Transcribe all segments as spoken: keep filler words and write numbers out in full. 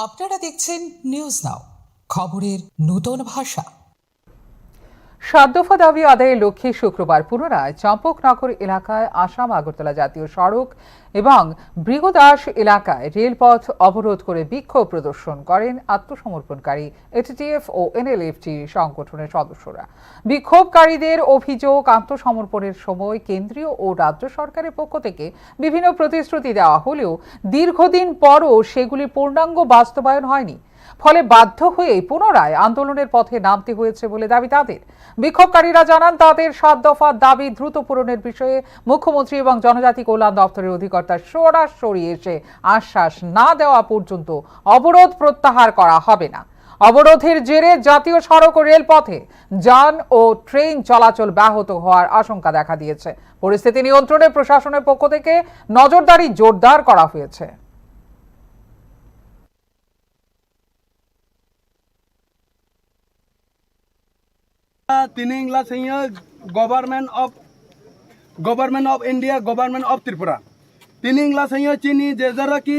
আপনারা দেখছেন news now, খবরের নূতন ভাষা। সাত দফা দাবি আদায়ের লক্ষ্যে শুক্রবার পুনরায় চম্পকনগর এলাকায় আসাম আগরতলা জাতীয় সড়ক এবং বৃহদাস এলাকায় রেলপথ অবরোধ করে বিক্ষোভ প্রদর্শন করেন আত্মসমর্পণকারী এটিটিএফ ও এনএলএফটি সংগঠনের সদস্যরা। বিক্ষোভকারীদের অভিযোগ, আত্মসমর্পণের সময় কেন্দ্রীয় ও রাজ্য সরকারের পক্ষ থেকে বিভিন্ন প্রতিশ্রুতি দেওয়া হলেও দীর্ঘদিন পরও সেগুলি পূর্ণাঙ্গ বাস্তবায়ন হয়নি। ফলে বাধ্য হয়েই পুনরায় আন্দোলনের পথে নামতে হয়েছে বলে দাবি তাদের। বিক্ষোভকারীরা জানান, তাদের সাত দফা দাবি দ্রুত পূরণের বিষয়ে মুখ্যমন্ত্রী এবং জনজাতি কল্যাণ দপ্তরের অধিকর্তা সরাসরি এসে আশ্বাস না দেওয়া পর্যন্ত অবরোধ প্রত্যাহার করা হবে না। অবরোধের জেরে জাতীয় সড়ক ও রেলপথে যান ও ট্রেন চলাচল ব্যাহত হওয়ার আশঙ্কা দেখা দিয়েছে। পরিস্থিতি নিয়ন্ত্রণে প্রশাসনের পক্ষ থেকে নজরদারি জোরদার করা হয়েছে। Tini wngla sengyo Government of, Government of India, Government of Tripura. Tini wngla sengyo chini je jara ki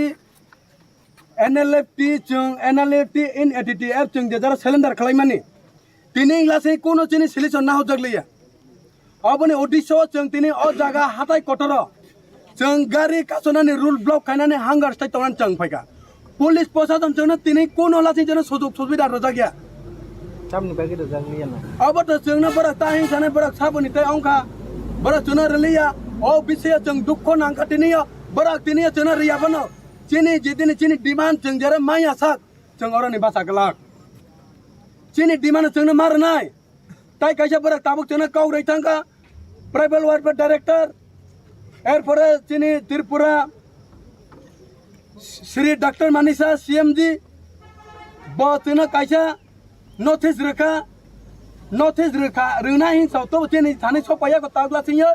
N L F T chwng, N L F T in A T T F chwng je jara surrender khlaimani. Tini wngla se kuno chini solution nahojak liya. Oboni uddesyo chwng tini o jaga hatai kotoro chwng gari kasonani road block khainani hunger strike tongmani chwng phaikha. Police prosason chwngno tini kuno lasing chwngno sujuk subida rwjakya. Tamni bagwi rwjakliya na? Obo to chwngno borok ta hing sanai borok saboni tei ongkha. Borok chwngno rwliya. O bisingo chwng dukho nangkha tiniyo. Borok tiniyo chwngno rwya bono. Chini jidini chini demand chwng jere maya sak chwng oroni bacha glak. Chini demand chwngno ma rwnai. Tai kaisa borok tabuk chwngno kok rwi thangkha, Tribal Welfare Director, erpore chini Tripura Shri Doctor Manisha C M G, bo chwngno kaisa notice rwkha, notice rwkha, rwna hinsa tobo chini thani sokpaiya ko tagla singyo,